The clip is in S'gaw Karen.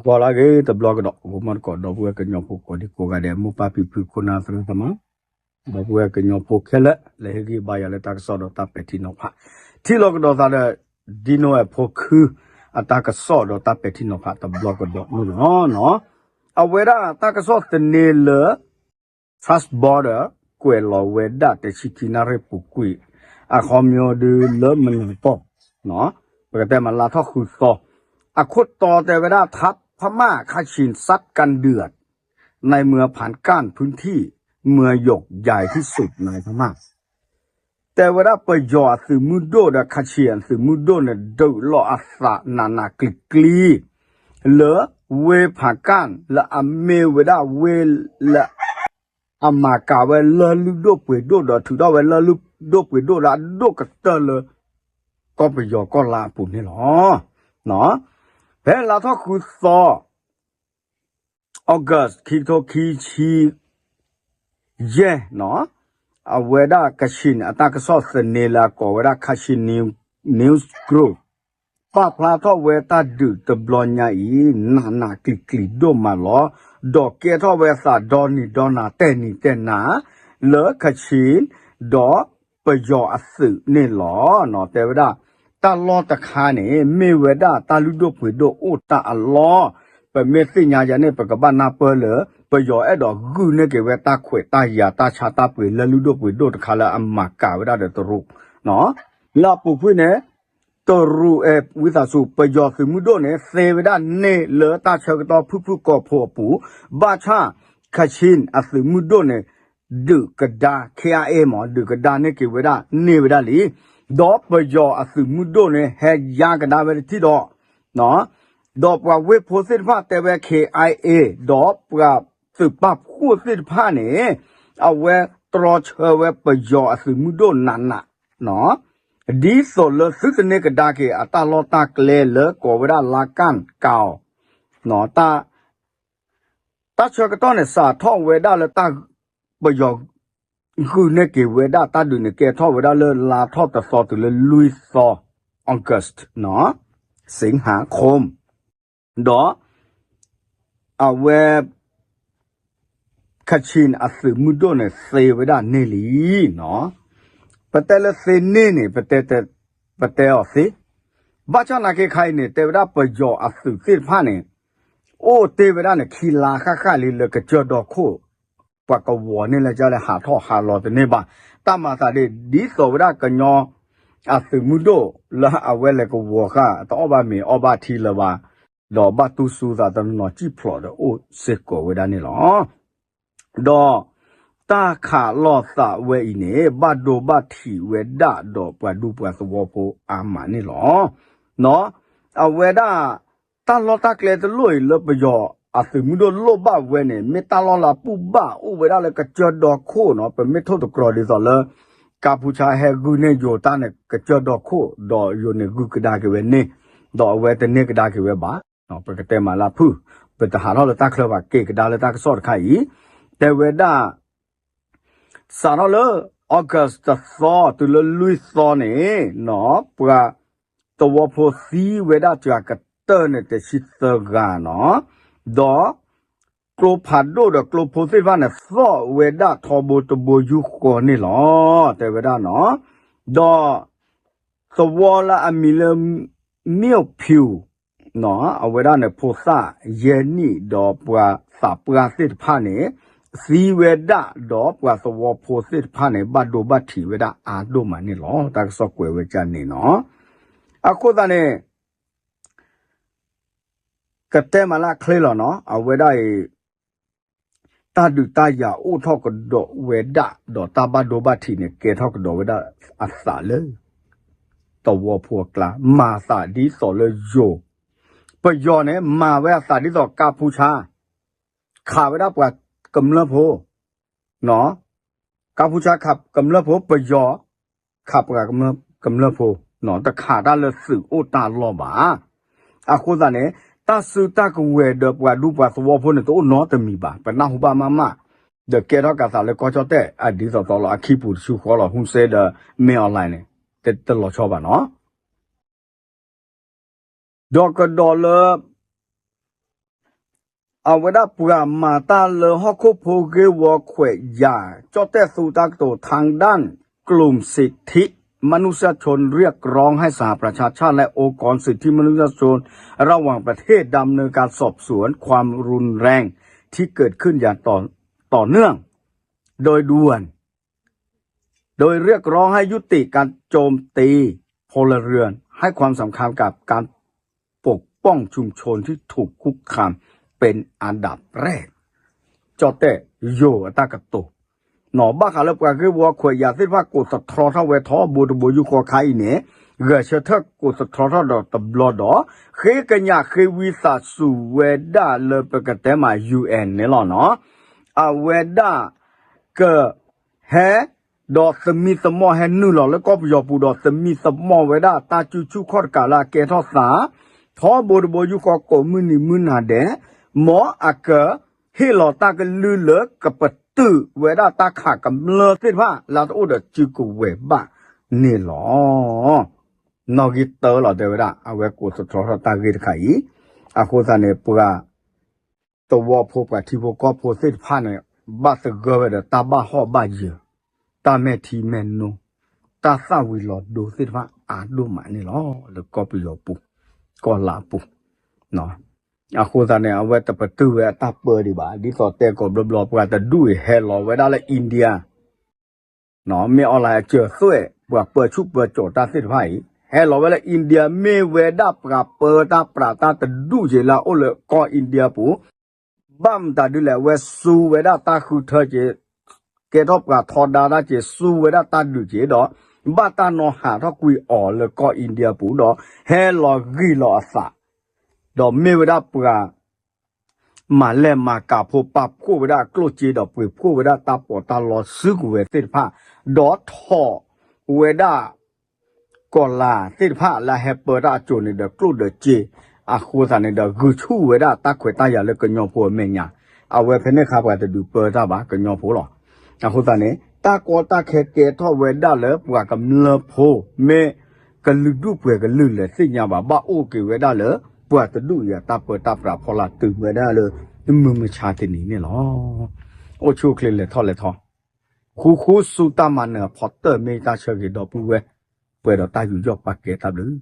ဂီၤလၢအဂ့ၤတဘျီကဒီး ဂီၤမီတကိး ဒီပုၢ်ဝဲၢ်ကညီဖိကိးဒံကိးဂၤဒဲး မိၢ်ပၢ်ဖံဖု ခိၣ်နၢ်သရၣ်သမါ ဒီပုၢ်ဝဲၢ်ကညီဖိခဲလၢာ် လၢဟ့ၣ်ဂံၢ်ဘါယၤလၢတၢ်ကစီၣ်ဒီးတၢ်ပဲာ်ထံနီၤဖး ထံၣ်လိာ်ကဒီးသးဒီး ဒံနိဝဲၢ်ဖိခု အတၢ်ကစီၣ်ဒီးတၢ်ပဲာ်ထံနီၤဖးတဘျီကဒီးန့ၣ်လီၤ. အဝဲဒၣ်တၢ်ကစီၣ်သန့လၢ Trans Border ကွဲးလီၤဝဲဒၣ်တဆံခံနၣ်ရံၣ်ပူၤကွံာ် အခီပညီဒုလၢမနုၤတီၢ် ပကတဲမးလါထီၣ်ဃုသီ အခိၣ်တီတဲဝဲဒၣ် ထါဖမၣ် ခၣ်ဆံၣ် စတ်းကၣ်ဒုး ในเมืองผานก้าน พื้นที่เมืองหยกใหญ่ที่สุดในพม่า တဲဝဲဒၣ်ပယီၤအသုးမုၢ်ဒိၣ်ဒီး ခၣ်ဆံၣ်အသုးမုၢ်ဒိၣ်န့ၣ် ဒုးလိာ်အသးနးနးကျံၤကျံၤ လၢဝ့ၢ်ဖၣ်ကၣ် လၢအမ့ၢ်ဝဲဒၣ်ဝ့ၢ်လၢ အမၤကၤဝဲလၢၢ်လုၢ်ဒိၣ်ပှ့ၤဒိၣ်ဒီးထုးထီၣ်ဝဲလၢၢ်လုၢ်ဒိၣ်ပှ့ၤဒိၣ်လၢအဒိၣ်ကတၢၢ်လၢ ကီၢ်ပယီၤကီၢ်လါအပူၤန့ၣ်လီၤ. ဖဲလါထီၣ်ဃုသီ August ခံကထိခံဆံယဲၢ် အဝဲဒၣ် Kachin အတၢ်ကစီၣ်သန့လၢအကိးဝဲဒၣ် Kachin News Group ပာ်ဖျါထီၣ်ဝဲတၢ်ဒုးတဘျီညါအံၤ နးနးကျံၤကျံၤဒိၣ်မးလီၤ. ဒီးကဲထီၣ်ဝဲအသးဒီနံၤဒီနၤတဲာ်နံၤတဲာ်နၤ လၢ Kachin ဒီးပယီၤအသုးန့ၣ်လီၤ. တဲဝဲဒၣ် တၢ်လီၢ်တခါန့ၣ် မ့ၢ်ဝဲဒၣ်တၢ်လုၢ်ဒိၣ်ပှ့ၤဒိၣ်အိၣ်တၢ်အလီၢ်, ပမ့ၢ်သ့ၣ်ညါယၤန့ၣ် ပကဘၣ်နၢ်ပၢၢ်လၢ ပယီၤအဲၣ်ဒိးဂုာ်န့ၢ်က့ၤဝဲတၢ်ခွဲးတၢ်ယာ်တၢ်ဆါတၢ်ပှ့ၤလၢၢ်လုၢ်ဒိၣ်ပှ့ၤဒိၣ်တခါလၢအမၤကၤဝဲဒၣ်ဒီးတရူး လၢအပူၤကွံာ်န့ၣ် တရူးအဲၣ်ဝံသးစူၤ ပယီၤသုးမုၢ်ဒိၣ်န့ၣ် သ့ဝဲဒၣ်န့ၢ်လၢတၢ်ဆၢကတီၢ်ဖုၣ်ဖုၣ်ကိာ်ဖိအပူၤ, ဘၣ်ဆၣ် Kachin အသုးမုၢ်ဒိၣ်န့ၣ် ဒုးကဒါ ခ့အါအ့ မ့ၢ် ဒုးကဒါန့ၢ်က့ၤဝဲဒၣ်န့ၢ်ဝဲဒၣ်လံ, ဒီးပယီၤအသုးမုၢ်ဒိၣ်န့ၣ် ဟဲယါကဒါဝဲတထံၣ်ဒီး ဒီးပှၤဝ့ၢ်ဖိသ့ၣ်တဖၣ်တဲဝဲ ခ့အါအ့ ဒီးပှၤသုးပာ်ဖှိၣ်သ့ၣ်တဖၣ်န့ၣ် အဝဲတြီဆၢဝဲပယီၤအသုးမုၢ်ဒိၣ်နးနး ဒ်သိးလၢသုတန့ၢ်ကဒါက့ၤအတၢ်လီၢ်တၢ်ကျဲလၢကိးဝဲဒၣ်လါကၣ်ကၣ်အီၤ တၢ်ဆၢကတီၢ်န့ၣ် စးထီၣ်ဝဲဒၣ်လၢတၢ် ပယီၤ ဂုာ်န့ၢ်က့ၤဝဲဒၣ်တၢ်ဒုးန့ၣ် ကဲထီၣ်ဝဲဒၣ်လၢလါထီၣ်တသီတုၤလၢလွံၢ်သီ August စ့ဟါခိၣ် ဒီး အဝဲ Kachin အသုးမုၢ်ဒိၣ်န့ၣ် သ့ဝဲဒၣ်န့ၢ်လံ. ပတဲလၢသ့န့ၢ်န့ၣ် ပတဲအီၤသ့, ဘၣ်ဆၣ်နာ်က့ခါအံၤန့ၣ် တဲဝဲဒၣ်ပယီၤအသုးသ့ၣ်တဖၣ်န့ၣ် အိၣ်တ့ၢ်ဝဲဒၣ်န့ၣ် ခံလါဃၣ်ဃၣ်လံလၢကစၢၢ်ဒီခိၣ် ပှၤကဝီၤန့ၢ်လၢကလဲၤဟးထီၣ်ဟးလီၤတန့ၢ်ဘၣ်, တၢ်မၤသးဒ် ဒ်သိးဝဲဒၣ်ကညီ အသုးမုၢ်ဒိၣ်လၢအဝဲလဲၤကဝီၤဃာ် တအီၣ်ဘၣ်မ့ၤအီၣ်ဘၣ်ထံလၢၤဘၣ်, ဒီးဘၣ်တူၢ်စူၤသးတနီၤစံၣ်ဖျိးဒီးအိၣ်စ့ၢ်ကီးဝဲဒၣ်န့ၣ်လီၤ. ဒီးတၢ်ခးလိာ်သးဝဲအံၤန့ၣ် ဘၣ်ဒိဘၣ်ထံးဝဲဒၣ်ဒီးပှၤဒူပှၤသဝီဖိအါမးန့ၣ်လီၤ. အဝဲဒၣ် တၢ်လီၢ်တၢ်ကျဲတလိၣ်အံၤလၢပယီၤအသုးမုၢ်ဒိၣ်လိၣ်ဘၣ်ဝဲန့ၣ် မ့ၢ်တၢ်လီၢ်လၢအဘူၣ်ဘၣ်အိၣ်ဝဲဒၣ်လၢကစၢၢ်ဒီခိၣ်နီၤ, ပမ့ၢ်ထိၣ်သတြီၤဒ်သိးလၢ ကါဖူဆါဟဲဂုာ်န့ၢ်ယိၤတၢ်န့ၣ် ကစၢၢ်ဒီခိၣ် ဒီးယိၤန့ၣ်ဂုာ်ကဒါက့ၤဝဲန့ၣ်, ဒီးအဝဲတန့ၢ်ကဒါက့ၤဝဲဘၣ်, ပကတဲမးလၢဖုၣ်, ပတဟးထီၣ်လၢတၢ်ချၢဘၣ် က့ၤကဒါလၢတၢ်ကစီၣ်တခါအံၤ, တဲဝဲဒၣ် စးထီၣ်လၢ August တသီတုၤလၢလွံၢ်သီန့ၣ် ပှၤသဝီဖိသံဝဲဒၣ်စှၤကတၢၢ်န့ၣ် တဆံသၢဂၤနီၤ, ဒီး ကျိဖးဒိၣ်ဒီးကျိဖိသ့ၣ်တဖၣ်န့ၣ် သီၣ်ဝဲဒၣ်ထီဘိတဘိယူၢ်ဃီန့ၣ်လီၤ, တဲဝဲဒၣ်နီၤ, ဒီး သဝီလၢအမံၤလၢ မ့ၣ်ဖၠူၣ် အဝဲဒၣ်န့ၣ် ဖိသၣ်ယဲၢ်နံၣ် ဒီးပှၤသးပှၢ်သ့ၣ်တဖၣ်န့ၣ် သံဝဲဒၣ် ဒီးပှၤသဝီဖိသ့ၣ်တဖၣ်န့ၣ် ဘၣ်ဒိဘၣ်ထံးဝဲဒၣ်အါဒိၣ်မးန့ၣ်လီၤ. တၢ်ကစီၣ်ကွဲးဝဲဒ်န့ၣ်နီၤ. အဃိသတးန့ၣ် ကတဲမးလၢအချ့လီၤနီၤ, အဝဲဒၣ်အံၤ တၢ်ဒုးတၢ်ယၤအိၣ်ထီၣ်ကဒီးဝဲဒၣ် ဒီးတၢ်ဘၣ်ဒိဘၣ်ထံးန့ၣ် ကဲထီၣ်ကဒီးဝဲဒၣ်အသးလၢ သဝီဖိအကျါ မၤသးဒ်သိးလၢယိၤ, ပယီၤန့ၣ် မၤဝဲအသးဒ်သိးကါဖူဆါ ခးဝဲဒၣ်ပှၤကမျၢၢ်ဖိ ကါဖူဆါခးကမျၢၢ်ဖိ ပယီၤ ခးပှၤကမျၢၢ်ဖိ တခးတၢ်လၢသုးအိၣ်တၢ်လီၢ်ဘၣ်. အဃိသတးန့ၣ် တၢ်စုတၢ်ကဝဲၤဒီးပှၤဒူပှၤသဝီဖိန့ၣ် တအိၣ်နီတမံၤဘၣ်. ပနၢ်ဟူဘၣ်မးမး ဒီးကဲထီၣ်ကးသးလၢကီၢ်ကၠီၣ်တဲၣ် အဒ်သိးသိးလီၤ အခံပူၤတဆူဃီလီၤ ဟူစ့ဒီး မင်းအောင်လှိုင်န့ၣ် တလီၤဆီဘၣ်နီၤ. ဒီးကဒီးလၢ အဝဲဒၣ်ပှၤမၤတၢ်လၢဟီၣ်ခိၣ်ဖိဂ့ၢ်ဝီခွဲးယာ် ကၠီၣ်တဲၣ်သူတၢ်ကတိၤ ทางด้านกลุ่มสิทธิมนุษยชนเรียกร้องให้สหประชาชาติและองค์กรสื่อที่มนุษยชนระหว่างประเทศดำเนินการสอบสวนความรุนแรงที่เกิดขึ้นอย่างต่อต่อเนื่อง โดยด่วน โดยเรียกร้องให้ยุติการโจมตีพลเรือน ให้ความสำคัญกับการปกป้องชุมชนที่ถูกคุกคามเป็นอันดับแรก ကၠီၣ်တဲၣ်ယိၤအတၢ်ကတိၤ နီၢ် ဘၣ်ဃးလၢပှၤဂ့ၢ်ဝီခွဲးယာ်သ့ၣ်တဖၣ်ကိးသတြီထီၣ်ဝဲထီဘိတဘိယူၢ်ဃီခါအံၤန့ၣ် ဂဲၤဆၢထၢၣ်ကိးသတြီထီၣ်ဒီးတဘျီဒီး ဃ့ကညးဃ့ဝံသးစူၤဝဲဒၣ်လၢပကတဲမး ယူၢ်အဲၣ်န့ၣ်လီၤနီၢ် အဝဲဒၣ် က ဟဲ ဒီးသမံသမိးဟဲနုာ်လီၤလၢကီၢ်ပယီၤပူၤဒီးသမံသမိးဝဲဒၣ်တၢ်စုဆူၣ်ခီၣ်တကးလၢအကဲထီၣ်သး ထီဘိတဘိယူၢ်ဃီကိးမုၢ်နံၤမုၢ်နၤဒဲး မ်အကဟ့ၣ်လီၤတၢ်ကလုၢ်လၢကပတုာ်ဝဲဒၣ်တၢ်ခးကမျၢၢ်သ့ၣ်တဖၣ်လၢတအိၣ်ဒီးစုကဝဲၤဘၣ်န့ၣ်လီၤ. နီၣ်ဂံၢ်တၢလီၤတဲဝဲဒၣ် အဝဲကိးသတြီထီၣ်တၢ်ဂ့ၢ်တခါအံၤ အဃိသတးန့ၣ် ပှၤ သဝီဖိပှၤထံဖိကီၢ်ဖိသ့ၣ်တဖၣ်န့ၣ် ဘၣ်သဂၢၢ်ဝဲဒီးတၢ်ဘၣ်ဟီၣ်ဘၣ်ယၢၤ တၢ်မဲာ်ထံမဲာ်နိ တၢ်သၣ်ဝံၤလီၤဒိသ့ၣ်တဖၣ်အါဒိၣ်မးန့ၣ်လီၤ လၢကီၢ်ပယီၤပူၤ ကီၢ်လါပူၤ အဃိသတးန့ၣ် အဝဲတပတုာ်ဝဲအတၢ်ပၢဒံးဘၣ် ဒ်သိးတဲကိးဘျီဘျီ ပှၤတဒူၣ်အံၤဟဲလီၤဝဲဒၣ်လၢ India မ့ၢ်အီၤလၢအစၢၤသွဲၣ် ပှၤပၢဆူၣ်ပၢစိးတၢ်သ့ၣ်တဖၣ်အံၤ ဟဲလီၤဝဲလၢ India မ့ၢ်ဝဲဒၣ်ပှၤပၢတၢ်ပြးတၢ်တဒူၣ်က့ၤလၢအအိၣ်လၢကီၢ် India ပူၤ ဘၣ်မတၤဒ်လဲၣ် အဝဲစူဝဲဒၣ်တၢ်ဃုထၢက့ၤ ကဲထီၣ်ပှၤထီဒါတၢ်က့ၤ စူဝဲဒၣ်တၢ်ဒုးက့ၤဒီး ဘၣ်တၢ်နီၤဟးထီၣ်ကွံာ်အီၤလၢကီၢ် India ပူၤဒီး ဟဲလီၤဂံၢ်လီၤအသး ဒီးမ့ၢ်ဝဲဒၣ်ပှၤ မၤလဲၢ်မၤကၤဖိ ပာ်ဖှိၣ်ဝဲဒၣ်အကျိၣ်စ့ဒီးပှ့ၤဖှိၣ်ဝဲဒၣ်တၢ်ပီးတၢ်လီစုကဝဲၤသ့ၣ်တဖၣ် ဒီးထီၣ်ဝဲဒၣ် ကီၢ်လါသ့ၣ်တဖၣ်လၢအဟဲပၢတၢ်အစိၤန့ၣ်ဒီးကျိၣ်ဒီးစ့ အဃိသတးန့ၣ်ဒီးဂုာ်ဆူၣ်ဝဲဒၣ်တၢ်ခွဲးတၢ်ယာ်လၢကညီဖိအမဲာ်ညါ အဝဲဖဲန့ၣ်အခါပှၤတဒုးပၢတၢ်ဘၣ်ကညီဖိလီၤ. အဃိသတးန့ၣ် တၢ်ကီတၢ်ခဲကဲထီၣ်ဝဲဒၣ်လၢပှၤကမျၢၢ်ဖိ မ့ၢ်ကလုာ်ဒူၣ်ပှဲၤကလုာ်လဲၣ်သ့ၣ်ညါဘၣ် ဘၣ်အိၣ်က့ၤဝဲဒၣ်လၢ ပှၤတဒူၣ်အံၤအတၢ်ပၢတၢ်ပြးဖီလာ် တုၤဝဲဒၣ်လၢ မုၢ်မဆါတနံၤန့ၣ်လီၤ. အိၣ်ဆူၣ်အိၣ်ချ့လဲၤထီၣ်လဲၤထီ ဃူဃူဆူတၢ်မၤနၢၤအဖီတၢၢ်မ့ၢ်တၢ်ဆၢဂ့ၤဒီပုၢ်ဝဲၢ် ပှဲၤဒီးတၢ်ယူးယီၣ်ပာ်ကဲတၢ်ဘျုး